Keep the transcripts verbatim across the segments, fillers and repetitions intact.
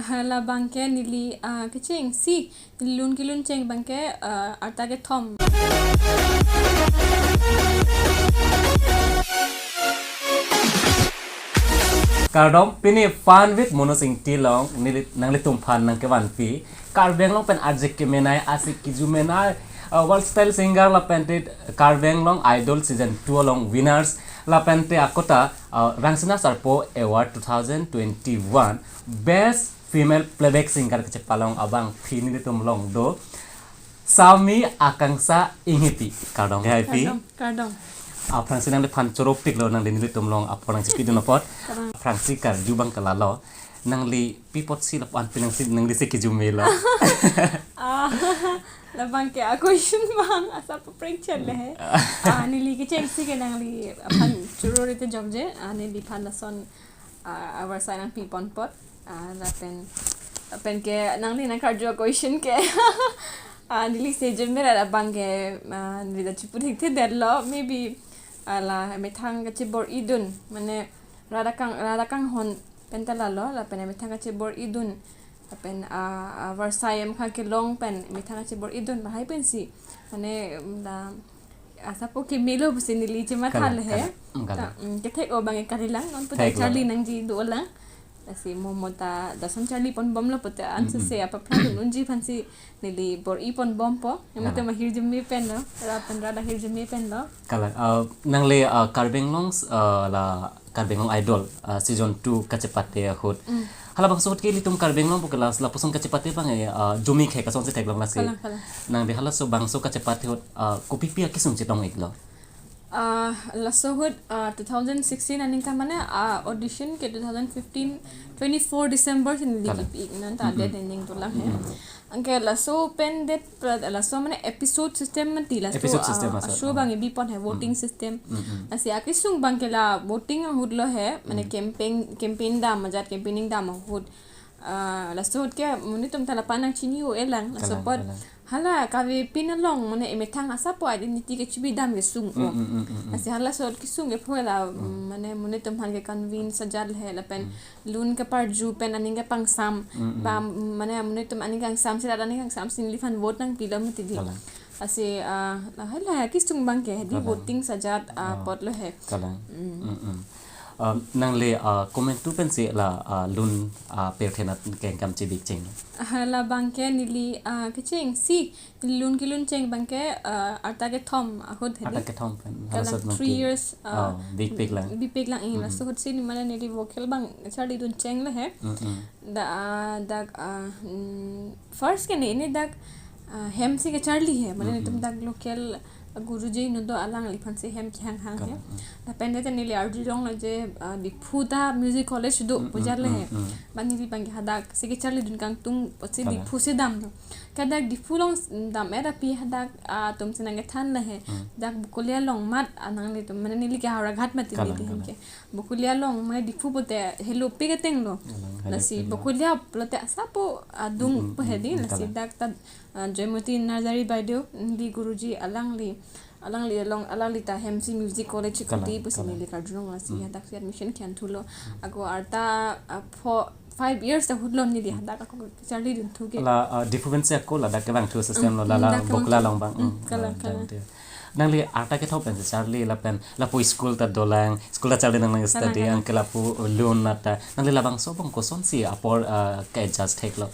Hala abangke neli, ah, kechengsi, neli lun kelun cheng abangke, ah, arta kethom. Kardom, pini Fun with Mono Singti along, neli, nanglitumphan nangkevanpi Karbi Anglong pen ajek kemenei, asik kejumenei, uh, versatile singer lapente Karbi Anglong Idol Season two along winners, lapente akota, uh, Rangsina Sarpo Award two thousand twenty-one Best Female Playback Singer kachepalong abangpi nelitum along do Sami Akangsha Inghipi. Kardom, hai pi. Kardom, kardom. Aphrangsi nangliphan choropiklo, nangli nelitum along apor nangchipidun apot. Kardom. Aphrangsi karju abangke lalo. Nangli pi apotsi lapu-an pi nangsi, nanglisi kejumelo? Ah, labangke a-question abang asap prank chat le he. Ah, neli kechengsi ke nangliphan choro rite jokje. Ah, neliphan lason, ah, avarsai nangpipon apot. Ah, lapen, lapenke nangli nangkarju a-question ke. Ah, neli se jumera abangke, ah, neli ta chipu thekthedetlo, maybe, ah, la methang kachebor-idun, mane rat akang, rat akanghon pen ta lalo, lapen methang kachebor-idun, lapen, ah, ah, avarsai amkha kelong pen methang kachebor-idun, lahai pensi, mane, mm, la, asapo kemelo pusi neli chematha le he. Kalang, kalang, mm, kalang. Ta, mm, kethek-o abangke kalilang, non puta theklang. Charli nangji dolang. Lasi mo mo ta lason charlipon bomlo pute, mm, ansose, mm, apaphrang dun unji aphansi neli bor-ipon bompo. Nangli, kalang, ta ahirjume penlo, rat pen rat ahirjume penlo. Kalang, uh, nangli, uh, Karbi Anglong, uh, la Karbi Anglong Idol, uh, Season two kachepate ahut. Mm. Halabangso ahut ke ilitum Karbi Anglong pu kelas lapuson kachepate abang, eh, uh, jumi khek asonsi theklong lasi. Kalang, kalang. Nangli halaso bangso kachepate ahut, uh, kopipi akesung chetong-iklo? Ah, laso ahut, ah, two thousand sixteen aningkan mane, ah, audition ke two thousand fifteen, twenty-four December si neli, kalang, kepi-ik, non ta, mm-mm, date ning dolang he. Mm-mm. Anke laso pen date pra-, laso mane episode system mati laso, episode system, ah, laso, show, oh, abang bipon he, voting, mm-mm, system. Mm-mm. Lasi akesung abangke la voting ahut lo he, mane, mm, campaign, campaign dam, ajat campaigning dam ahut. Ah, laso ahut ke monit atum ta lapu-an nangchini-o-elang, laso, kalang, apot, kalang, hala kave pin along, mane emethang asapo identity kechebidam kesung-o. Mm, mm, mm, mm, mm. Lasi halaso ahut kesung kepho la, mm, mane monit atum aphan ke convince ajat le he, lapen, mm, lun kaparju pen aning kapangsam, mm, mm, ba, mane monit atum aning kangsamsi, rat aning kangsamsi neliphan vote nangpilo mati di. Kalang. Lasi, ah, lahai lahai akesung abangke di, kalang, voting ajat, ah, oh, apot lo he. Kalang. Mm. Mm, mm. Um, nangli, ah, komantu pensi la, ah, lun, ah, pirthe anat kengkam chebi cheng? Ah, labangke neli, ah, kechengsi, neli lun kelun cheng abangke, ah, arta kethom ahut he di. Arta kethom pen. Kalang, halaso ahut three nangli years, ah, oh, bipiklang. Bipiklang, eh, mm-mm, laso ahutsi neli mane neli vocal abang charlidun cheng le he. Mm-mm. Dak, ah, dak, ah, mm, first ke neli dak, ah, hemsi kecharli he, mane, mm-mm, netum dak local guruji inut do, alangliphansi hem kehang hang he. Kalang, mm. Lapen date neli arjulonglo je, ah, Diphu ta music college do, mm-mm, pu ajat le he. Mm-mm. Ba neli abangke hadaksi kecharlidun kangtung apotsi, kalang, Diphu si damlo. Ke dak Diphu along s-, dam-et api hadak, ah, atumsi nangkethan le he. Mm. Dak Bokolia along mat, ah, nanglitum, mane neli ke Howraghat mati, kalang, neli, kalang, ke. Bokolia along, mane Diphu pute helopik ateng lo. Kalang, lasi helopik lo. Bokolia pulote asapo adung, mm-mm, pu he di, mm-mm, lasi, kalang, dak ta, ah, Joymoti Narzary Baideo, neli guruji alangli, alangli along, alangli ta hemsi music college, kalang, kuti pusi, kalang, neli karjulong, lasi, mm, hadaksi admission ke-en thulo. Mm. Ako arta, ah, four, five years ta ahut lo neli hadak ako charlidun thu ke. La, ah, Diphu pensi ako ladak kevang thu system lo, mm, la, la, ladak kevang thu. Bokolia along abang. Mm, mm, kalang, ah, kalang. Nangli arta kethom pensi charli lapen lapu school ta dolang, school ta charli nanglang study, kalang, kalang, anke lapu lun ata. Nangli labangso abang kosonsi apor, ah, ke-adjust theklo?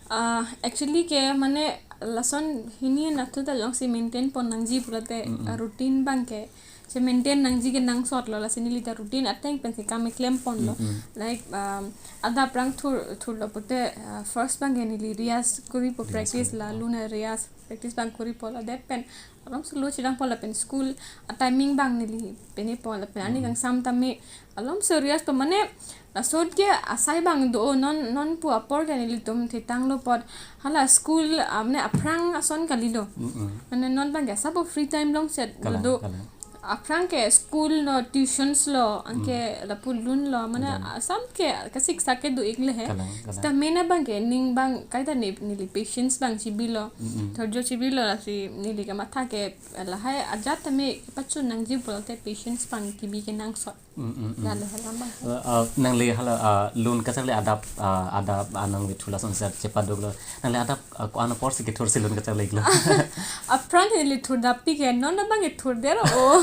Ah, actually ke mane lason hini nathu ta jongsi maintain pon nangji pulote, mm-mm, ah, routine abangke che-maintain nangji kenangsot lo, lasi neli ta routine ateng pensi kam keklem ponlo. Mm-mm. Like, um, adap aphrang thur, thurlo pute, ah, first abangke neli riyaz koripo, riyaz practice koripo. La lun a-riyaz practice abang koripo, la det pen alomso lo chedangpo, lapen school a-timing abang neli penepo, lapen aning, mm-mm, kangsam tame alomso riyaz po, mane laso ahut ke asai abang do, non, non pu apor ke nelitum thetanglo apot hala school, ah, mane aphrang ason kalilo. Mm-mm. Mane non abangke asapo free time longset, kalang, do, do, kalang. Aphrang ke school lo, tuitions lo, anke, mm, lapu lun lo, mane, kalang, asam ke kasiksak kedo-ik le he. Kalang, kalang. Seta main abangke ning abang kaita ne, neli patience abang chebilo. Mm-mm. Dhorjo chebilo, lasi neli kematha ke lahai ajat tame kepachun nangji pulote patience abang kebi kenangsot. Mm, mm, mm. Lalo helam bang. Uh, uh, nangli hala uh, lun kacharli adap uh, adap anang vithu lason sa chepaduklo. Nangli adap uh, ko-an apor si kethur si lun kacharli iklo. Aphrang ke neli thurdappi ke non abang ke thurder o.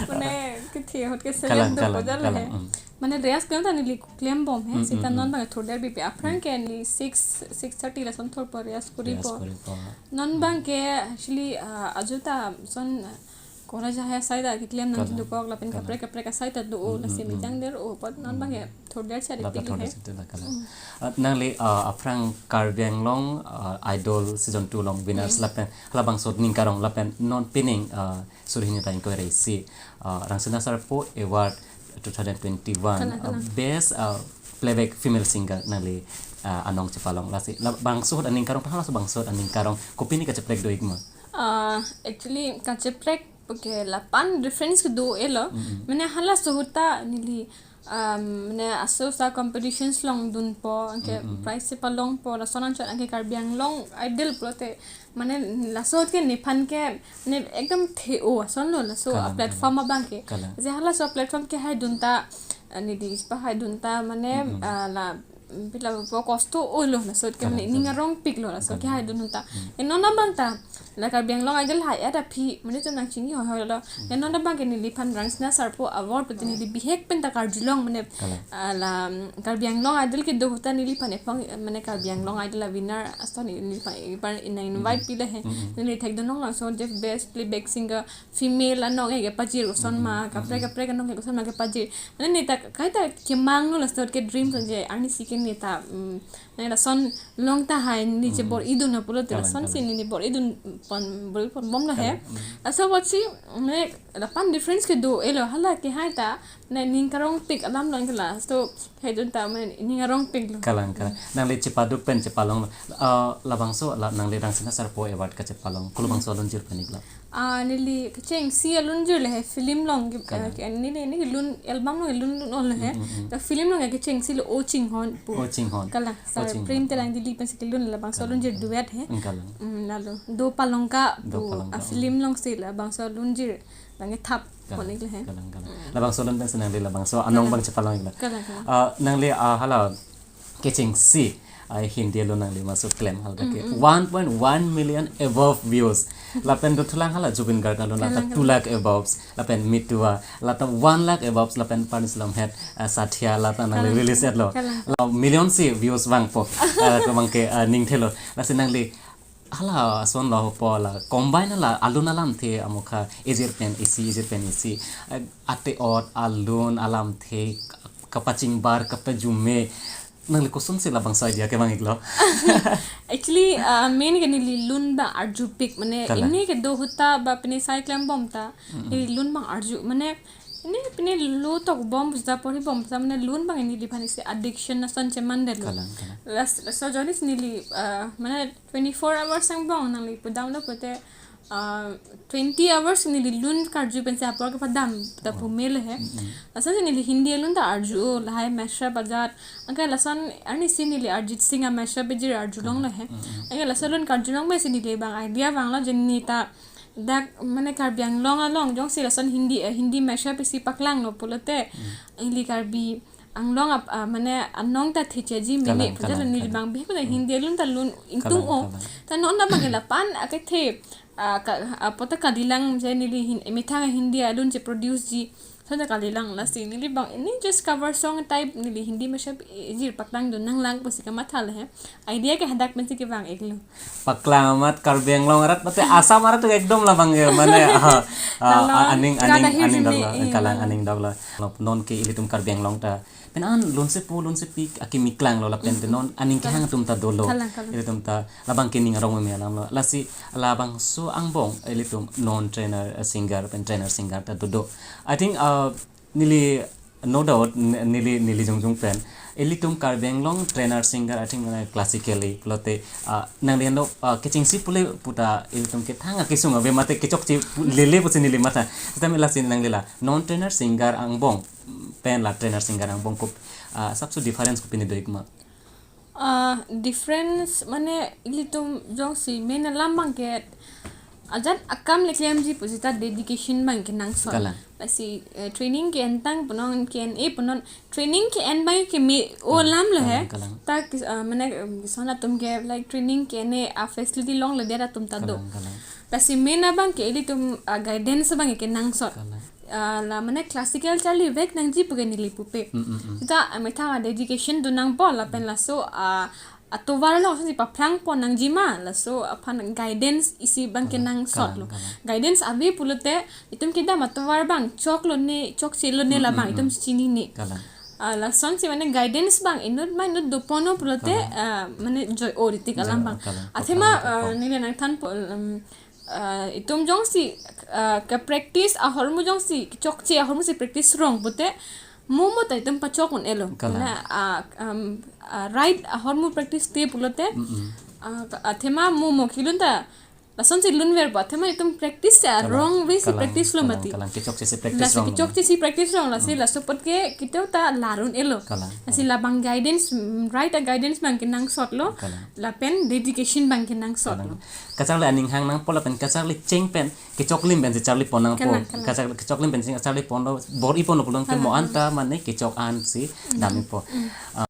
Mane kethe ahut ke Kalang, selem do kalang, pojal kalang. He. Mm. Mane rehearsal ta neli klem bom he. Mm, Seta mm, non mm. Bang thurderpipe. Aphrang ke neli six six thirty lason thurpo rehearsal Rehearsal kuripo. Kuripo. Non bang ke actually uh, ajo ta son college ahai asai ta keklem nang Kalang. Dukok lapen Kalang. Kaprek kaprek asai ta do o. Mm, Lasi mm, mm. Mitang der o apot non bang ke thurder chari Dapat tik thorda he. Situ da kalang. Uh, nangli uh, aphrang Karbi Anglong uh, Idol season two along winners Mm. Lapen halabangso ningkarong lapen non pining uh, suri hini ta ingkoi ra isi uh, Rangsina Sarpo Award two thousand twenty-one Kalang, uh, kalang. Best uh, Playback Female Singer nangli uh, anong chepalong lasi labangso ahut aningkarong pen halaso bangso ahut aningkarong kopine kacheprek do ikma? Uh, actually kacheprek okay lapan reference kedo elo. Mm-mm. Mane halaso ahut ta neli um, mane aso sa competitions along dunpo anke Mm-mm. Prize chepalongpo lason anchot anke Karbi Anglong Idol pulote mane laso ahut ke nephan ke mane ekdom the o asonlo laso Kalang, platform abang ke. Kalang. Je halaso platform kehai dun ta uh, neli pahai dun ta mane Mm-mm. uh, la pila po kosto olo laso ahut ke Kalang, mane ning kalang. Arongpiklo laso Kalang. Kehai dun ta. Mm. Enon abang ta la Karbi Anglong Idol hai ada phi mane chonang chini hoi hoi lo. Enon abang ke neli phan Rangsina Sarpo Award pulote neli bihek pen ta karjulong mane Kalang. uh, la um, Karbi Anglong Idol kedo ahut ta neli phan ephong mane Karbi Anglong Idol a winner ason neli phan ipar ina invite pile he. Mm-mm. Neli thekdun long laso je best playback singer female anong ke pajir ason ma kaprek kaprek anong ke ason ma kepajir. Mane neta kaita kemanglo laso ahut ke dream ason je arnisi ke neta mm, mane lason long tahai neli je bor-idun na pulote Kalang, lason si kalang. Neli bor-idun pon bor-i pon bomlo he. Kalang, mm. Laso ahut si mane lapan difference kedo elo hala kehai ta mane ning Arongpik alam long ke laso ahut dun ta mane ning Arongpiklo. Kalang kalang. Nangli chepaduk pen chepalong uh, labangso la nangli Rangsina Sarpo Award kachepalong kolobangso alunjir pen iklo? Ah, neli kechengsi alunjir le he film along ke, Kalang. Eh, ke neli neli lun album along lun lun olo he. Mm, mm, mm. Ta film along ke kechengsi lo O Chinghon pu. O Chinghon. Kalang. O Sar Chinghon. Prem Telang Dili pensi kelun labangso Kalang, alunjir kalang. Duet he. Mm, kalang. Mm, lalo Do Palongka Do pu Palongka, a mm. Film along si labangso alunjir bang ke thap Kalang, konik le he. Kalang kalang. Labangso alun pensi nangli labangso anong Kalang. Bang chepalong iklo. Kalang kalang. Uh, nangli uh, hala kechengsi uh, Hindi alun nangli masuk klem hal ke one point one million above views. Lapen dothulang hala Zubeen Garg alun lata Kalang, two lakh above. Lapen Mitwa lata one lakh above lapen Panis Lomhet uh, Satya lata nangli Kalang. Release etlo. Kalang. La million si views vangpo. Uh, kemang ke uh, ningthelo. Lasi nangli hala ason lo po la combine la alun alamthe amokha ejir pen isi ejir pen isi uh, ate-ot alun alamthe kapachingbar kapajume nangli kosonsi labangso idea kevang iklo? Actually uh, main ke neli lun bang arjupik mane Kalang. Ini kedo ahut ta ba pine sai klem bom ta neli lun bang arju mane ini pine lo tok bom pusi ta porhi bom pusi ta mane lun bang neli phan isi addiction ason cheman detlo. Kalang kalang. Las so jonis neli uh, mane twenty-four hours angbong nangli pudamlo pulote uh, twenty hours neli lun karju pensi apor kepadam ta pu mele he. Lason si neli Hindi alun ta arju o lahai mashup ajat. Anke lason arnisi neli Arijit Singh a mashup ejir arjulonglo he. Anke lason alun karjulong pensi neli bang idea vanglo je neta dak mane Karbi Anglong along jongsi lason Hindi eh, Hindi mashup isi paklanglo pulote ili Karbi Anglong ap, ah, mane anong ta thecheji mene Kalang, pajalo kalang, neli kalang. bang bihek ko Hindi alun ta lun ingtung Kalang, o. kalang. Ta non abang ke lapan akethe ah, ka, ah, poto kalilang je neli hin emethang Hindi alun je produce ji. Sota kalilang lasi neli bang ini just cover song type neli Hindi mashup ejir paklang dun nanglang pusi kamatha le he. Idea ke hadak pensi kevang iklo. Paklang amat Karbi Anglong arat mate Assam arat tu ekdom labang ya mane ah, ah, Kalang. Aning Kada aning hi aning sini, dagla eh, kalang aning dagla. Non ke ilitum Karbi Anglong ta pen an lunsepo lunsepi akimi klanglo lapen te non aning kehang atum ta dolo. Kalang, kalang. Ilitum ta labang ke ning arong me alamlo. Lasi labangso angbong ilitum non trainer uh, singer pen trainer singer ta dodo. I think uh, neli no doubt n- neli neli jongjong pen ilitum Karbi Anglong trainer singer I think uh, classically pulote uh, nangli ano uh, kechengsi pule puta ilitum kethang akesung ave mate kechokche pu- lele pusi neli matha. Sitame lasi nangli la non trainer singer angbong pen la trainer singer angbong kup uh, sabsu difference kopine do ikma? Ah, difference mane ilitum jongsi main alam bang ke ajat akam le klemji pusi ta dedication bang ke nangso. Kalang. Lasi eh, training ke-entang punon, ke-en-e punon, training ke-en abang ke me-o alam lo he. Kalang, kalang. Ta kis- ah, mane um, kison atum ke like training ke-en-e a-facility longledet atum ta do. Kalang, kalang. Lasi main abang ke ilitum ah, guidance abang ke kenangsot. Kalang. Ah, la mane classical charlivek nangji pu ke neli pupe. Mm, mm, mm. Seta ah, methang a-dedication do nangpo lapen laso ah, atovar along si paphrang pon nangji ma, laso aphan guidance isi abang kenangsot lo. Kalang, kalang. Guidance ave pulote itum kedam atovar abang choklo ne, chokche lo ne labang itum chinine. Kalang. Ah, lasonsi mane guidance abang inut ma inut doponlo pulote, kalang, ah, mane joi-o ri tik alam abang. Kalang. Athema, ah, neli nangthanpo, um, ah, itum jongsi ah, ke-practice ahormu jongsi, chokche ahormu si practice rong pulote, mo mo ta itum pachok un-elo. Kalang. Na, ah, um, ah, right ahormu practice te pulote, mm-mm, ah, athema mo mo kelun ta lasonsi lunverpo, athema itum practice si, kalang, wrong way si, kalang, practice lo, kalang, mati. Kalang, kechokche si practice rong. Lasi kechokche si practice rong, lasi, hmm, laso apot ke kito ta lar un-elo. Kalang, lasi kalang, labang guidance, mm, right a-guidance abang kenangsot lo. Kalang. Lapen dedication abang kenangsot lo. Kalang. Kacharli aning hang nangpo lapen kacharli cheng pen kechoklim pensi charli pon nangpo. Kalang, kalang. Kachar- kechoklim pensi charli ponlo, bor-i ponlo pulote, kalang, mo anta, kalang, mane kechok ansi, hmm, dam-ipo. Hmm. Ah,